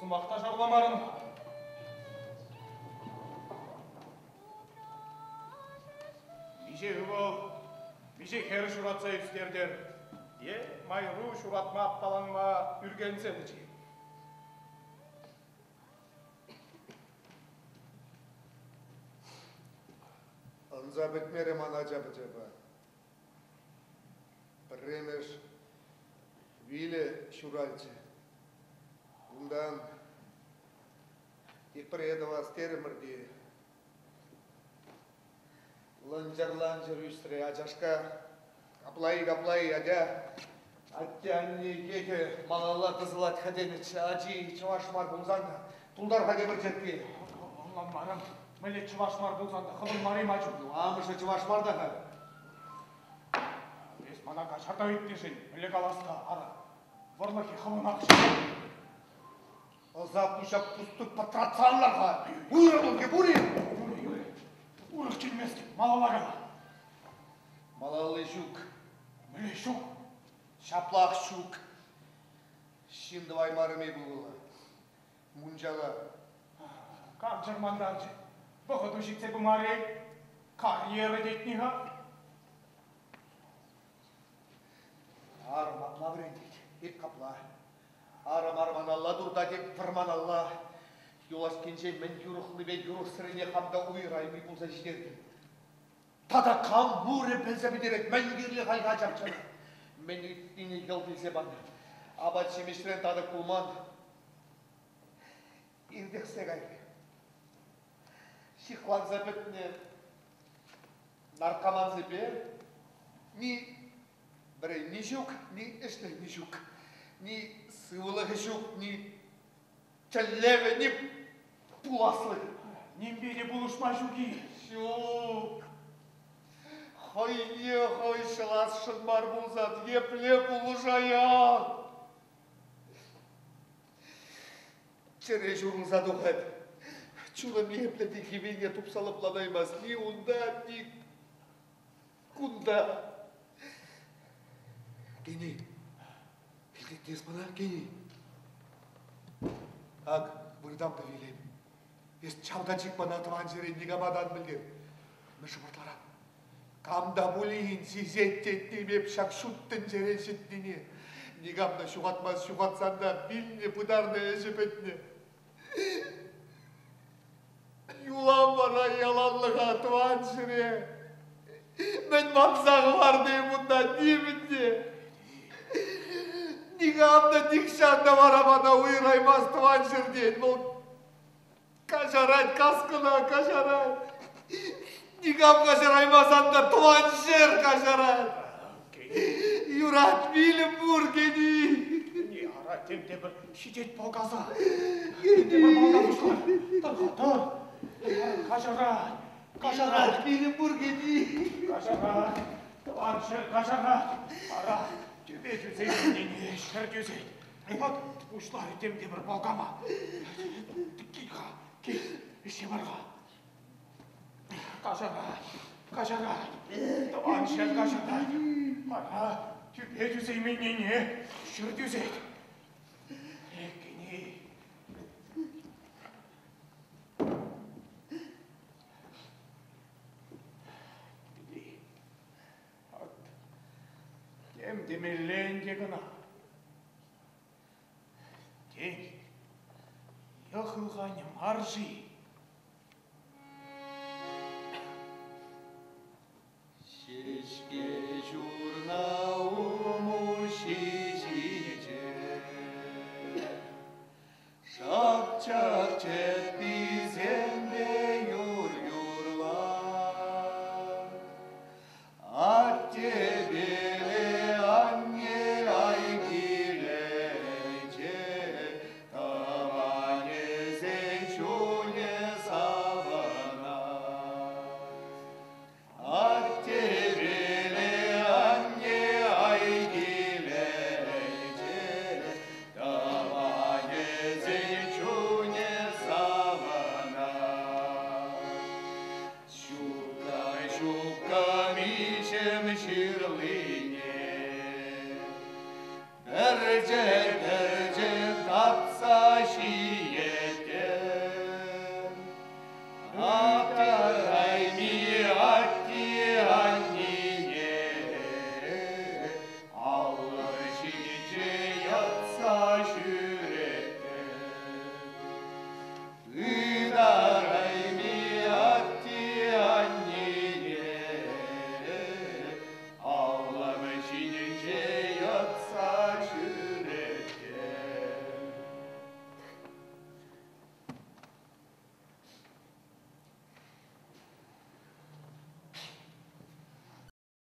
Сӑмах та шарламарӑн-ха. Миҫе ывӑл, миҫе хӗр ҫуратса ӳстертӗр е майру ҫуратма аппаланма ӳркенсе тӑчӗ. Ӑнса пӗтмерӗ ман ача-пӑчапа. Пӗрремӗш вилӗ ҫуралчӗ. Унтан тепре тӑвас терӗмӗр те лӑнчӑр-ланчӑр ӳсрӗ ачашка. Капла-и, капла-и, атя. Атте-анне йӑхӗ малалла тӑсӑлать-ха тенӗччӗ. Ачи чӑваш мар пулсан та тултар-ха тепӗр черкке. Ӑнланмарӑм. Мӗнле чӑваш мар пулсан та хӑвӑн мар-им ачу? Ну, амӑшӗ чӑваш мар та-ха. Эс мана каҫар та ыйтнишӗн мӗнле калас та, ара, вӑрлӑхӗ хӑвӑнах ҫав. Ӑса пуҫа пустуй пӑтратса ан лар-ха. Уйрӑмлӑхӗ пур-и? Юрӗ, урӑх чӗнместӗп, малалла кала. Малалли ҫук. Мӗнле ҫук? Ҫаплах ҫук. Ҫын тӑваймарӑм-и ывӑла? Мунчала. Кам чӑрмантарчӗ? Вӑхӑту ҫитсе пымарӗ-и? Карьера тетни-ха? Арӑм апла вӗрентет, эп капла. Арӑм арманалла туртать, эп вӑрманалла. Юлашкинчен мӗн юрӑхлипе юрӑхсӑррине хам та уйӑрайми пулса ҫитертӗм. Тата кам мурӗ пӗлсе пӗтерет, мӗн кирлӗ халь ачапчана? Мӗн ыйтнине йӑлт илсе панӑ. Апат-ҫимӗҫрен татӑк пулман. Иртӗхсе кайрӗ. Ҫыхланса пӗтнӗ наркомансемпе ни вӗренни ҫук, ни ӗҫлени ҫук, ни сывлӑхӗ ҫук, ни тӗллевӗ, ни пуласлӑхӗ. Нимпе те пулӑшма ҫук-и? Ҫук. Хӑйне хӑй ҫӑласшӑн мар пулсан епле пулӑшаян? Чӗре ҫурӑлса тухать. Чунӑм епле те хӗвелне тупса лӑпланаймасть ни унта, ни кунта. Кени, илтетес мана, Кени. Ак, выртам та вилем. Эс чавта чик мана тӑван ҫӗре никама та ан пӗлтер. Мӗн шӑпӑртларан? Кам та пулин сисет тетним эп ҫак ҫут тӗнчерен ҫӗтнине. Никам та ҫухатмасть, ҫухатсан та вилнӗ, пытарнӑ ӗҫӗ пӗтнӗ. Юлам вара яланлӑха тӑван ҫӗре. Мӗн манса хӑварни унта нимӗн те. Никам та нихҫан та вара мана уйӑраймасть тӑван ҫӗртен. Вӑл каҫарать, каскӑна каҫарать. Никам каҫараймасан та тӑван ҫӗр каҫарать. Юрать вилӗм пур, Кени. Кени, ара, тем те пӗр ҫитет палкаса. Тем те пӗр палка пуҫлар. Тӑр-ха, тӑр. Каҫарать, каҫарать. Вилӗм пур, Кени. Каҫарать, тӑван ҫӗр каҫарать. Ара, тӳпе тӳсейменнине ҫӗр тӳсет. Вӑт пуҫларӗ тем те пӗр палкама. Кил-ха, кил, ӗҫе мар-ха. Каҫарать, каҫарать, тӑван ҫӗр каҫарать. Ара, тӳпе тӳсейменнине ҫӗр тӳсет. Эккени. Тем темелле ӗнтӗ кӑна. Тен, йӑх ылханӗ мар-ши?